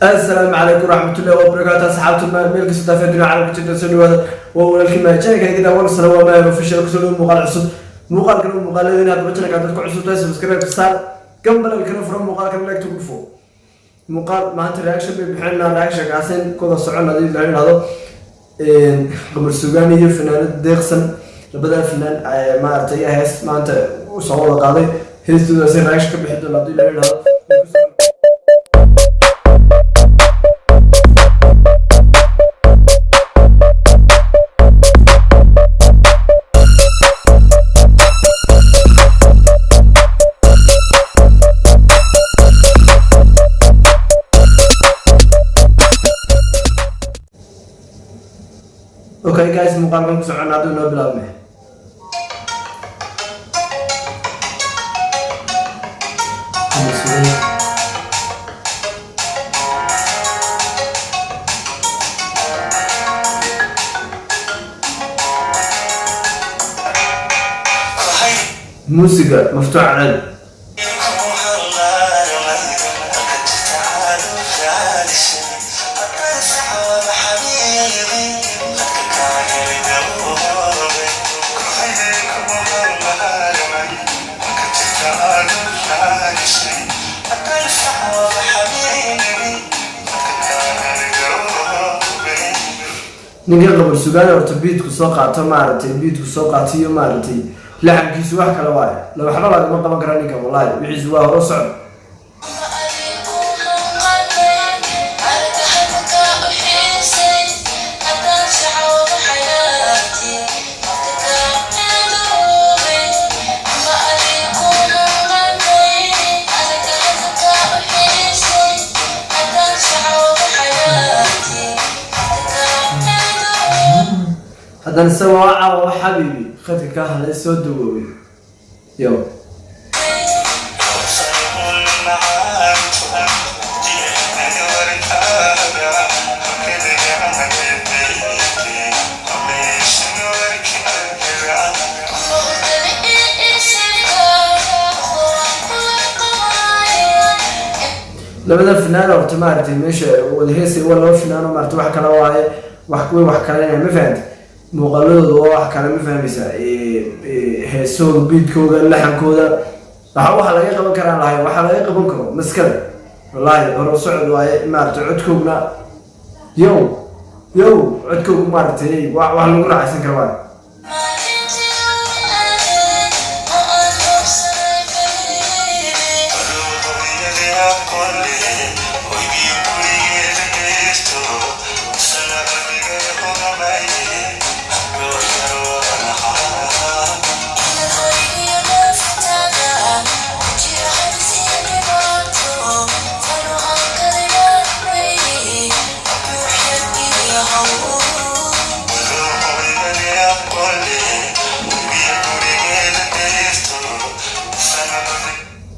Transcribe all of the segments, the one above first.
Asalaamu calaykum waraxmatullahi wabarakaatu. Asxaabtu meel kasta daafee dunia caalamka jirta, soo dhawaada. Waa walaalkii maajeenka iga daawanasana, waa Maahir Official. Kusoo dhawo muuqaal cusub. Muuqaalkan uu muuqaaladina hadaba channelka dadku cusub tahay, subscribe saar, gambalelkana furo, muuqaalkan like ku dhufo. Muuqaal maanta reaction bay bixinaa, reaction kaasin kuwada socon hadii la yidhahdo. Qamar Suugaani iyo fanaanad Deeqsan, labadaa fanaan maaragtay hees maanta soo wada qaaday. Heestoodaasi reaction ka bixi doona hadii la yidhahdo. Okay guys, muuqaalkan ku socona hadduu noo bilaabmay. Muusiga maftuuc cad. Ninka Qamar Sugaani horta beatku soo qaato, maaragtay, beatku soo qaato iyo maaragtay laxamkiisu wax kale waaye. La waxba lagama qaban kara ninkan, wallahi wixiisu waa horo socod. Haddana isagoo caawa xabiibi khadka ka hadlay soo dawoobay yo. Labada fanaan horta maaragtay meesha wada heesay waa laba finaano, maaragtay, wax kale waaye, wax kuwa wax kalenaya, ma fahamti? Muuqaaladooda waa wax kale, ma fahmaysaa? Heesooda, beatkooda, laxankooda, waxa laga qaban karaan lahay, waxa laga qaban karo maskale, wallaahi hore socod waaye. Maaragtay, codkoogna yo yo, codkoogu maaragtay wax lagu raaxaysan karo waaye.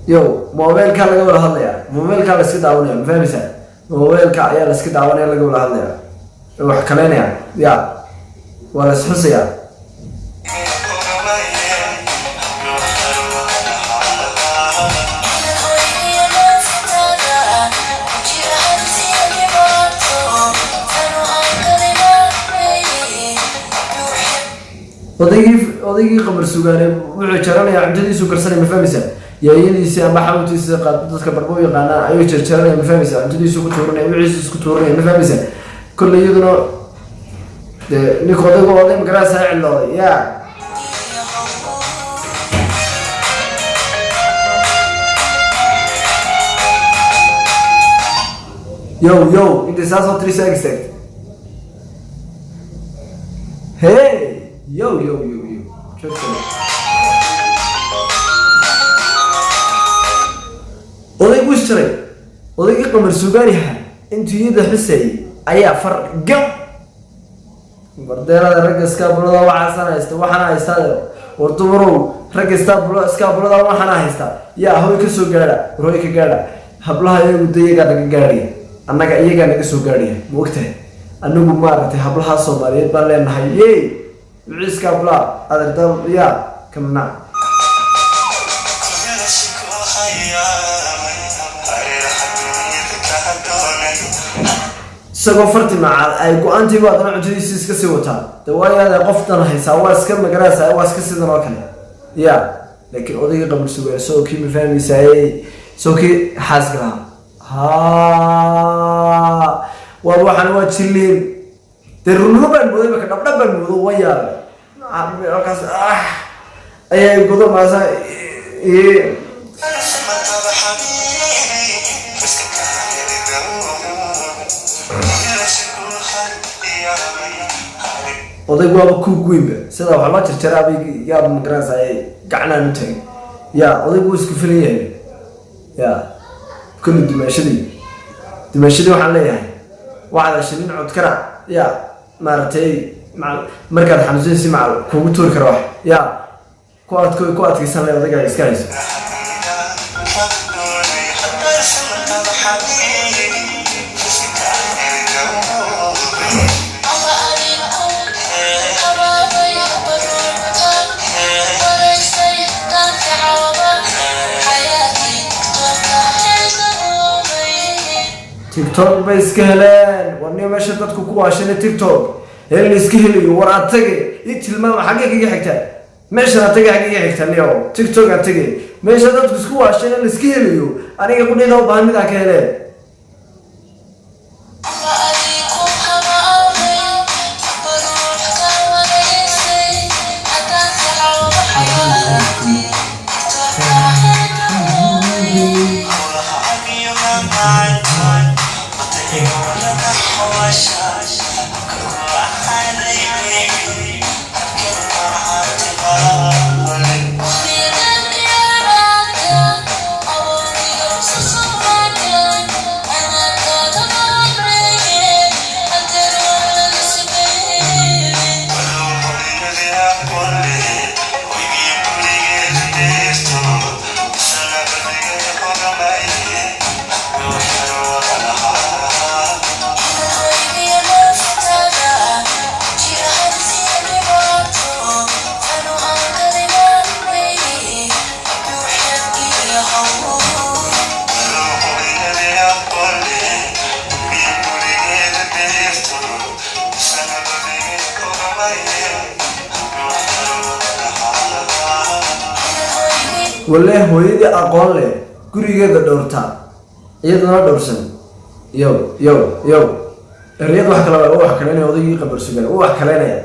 Yo, mobiilka laga wada hadlaya, mobiilka la iska daawanaya, ma fahmaysaa? Mobiilka ayaa la iska daawanaya, laga wada hadlaya, wax kaleynaya ya, waa la isxusayaa. Odaygii Qamar Sugaane wuxuu jaranayaa cuntadiisu karsanaya, ma fahmaysaa? Yaayadiisi ama xawtiisa dadka barbo u yaqaanaan ayuu jarjaranaya, ma fahmaysaa? Cuntadiisu ku tuuranaya, wixiisu isku tuuranaya, ma fahmaysaa? Kolley iyaduna dee ninka odaygu oday magaraasaa cilooday ya. Yo yo, intay saasoo tiri soo ag istaagtay. Hey, yo yo yo yo, joogtana. Odaygu is jaray, odaygii Qamar Sugaaniha intuu iyada xusayay ayaa far gam bardeelada. Ragga iskaabulada waxaasan haysta, waxaana haystaa. War dumarow, ragga iskaabulada waxaana haystaa yaa hoy ka soo gaadha, war hoy ka gaadha. Hablaha iyagu de iyagaa naga gaadhaya, annaga iyagaa naga soo gaadhaya, ma ogtahay? Anigu maaragtay hablaha Soomaaliyeed baan leenahay yey, wixii iskaabulaa adeerda yaa kamnac. Hayaamay hareeraha dunida ka doonay. Isagoo farti macaal ay go-aantiiba haddana cuntadiisi iska sii wataa. De waayaada qoftan haysaa waa iska magaraysa, waa iska sidan oo kale ya. Laakiin odaygii qabul sugaa, isagoo kii ma fahmaysaayey, isagoo kii xaaska lahaa ha, waar waxaan waa jilliin. Dee runro baan mooday marka, dhabdhab baan moodo, waa yaabay markaas. Ah, ayaa godo maasa. Odaygu waaba kuug weynba, sida waxaa loo jarjaraabay. Yaa magaranaysaa, gacnaan u tagay ya. Odaygu wuu isku filan yahay ya. Kulli dumaashadii waxaan leeyahay, waxaad heshay nin codkara ya, maaragtay, markaad xanuunsanaysi macal kugu tuuri kara wax ya. Ku adko, ku adkaysan leh, odaygaa iska hayso. TikTok bay iska heleen. War niyo, meesha dadku ku waashana TikTok ee la iska helayo. War aad tage, ii tilmaama xaggee kaga xigtaa meeshan. Aad tage, xaggee kaga xigtaa niyo TikTok? Aad tage meesha dadku isku waashana la iska helayo. Aniga qudhayda u baahan mid aan ka heleen. Walle hooyadii aqoon leh gurigeeda dhowrtaa, iyaduna dhowrsan. Yow yow yow, ereyada wax kale waa wax kaleynaya. Odaygii qabar sugaan waa wax kaleynaya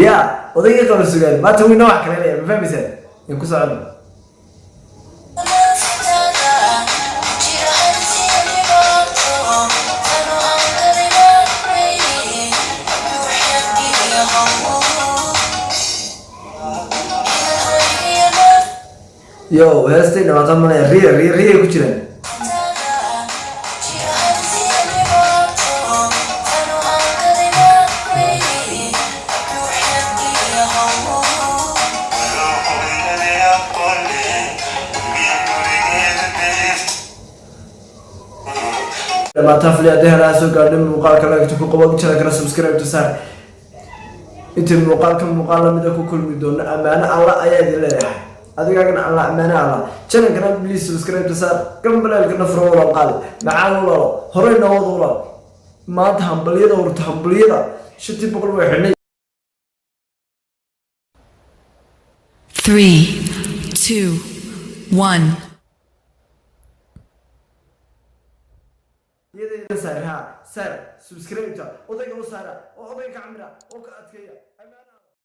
ya. Odaygii qabar sugaan maanta weyna wax kaleynaya, ma fahmaysaa? In ku socono. Yo, heestay dhamaata malaya. Riya riya riya ku jiraan. Dhamaata fili. Haddii halaha soo gaadhin muuqaalka, lagta ku qabo, jira kala subscribe to saar. Intii muuqaalka muuqaal lamida ku kulmi doono, ammaano Alla ayaa idin leeyahay. Adigaagana Alla, ammaano Alla. Channelkana please subscribe to saar, gambaleelkana furo. Walaal qaali macaan, walaalo horey nabad. Walaal maanta hambalyada, horta hambalyada 500 way xidhnay. 3, 2, 1. Iyada saar, ha saar subscribe-ta odayga u saara oo odayga ka camira oo ka adkeeya. Ammaano.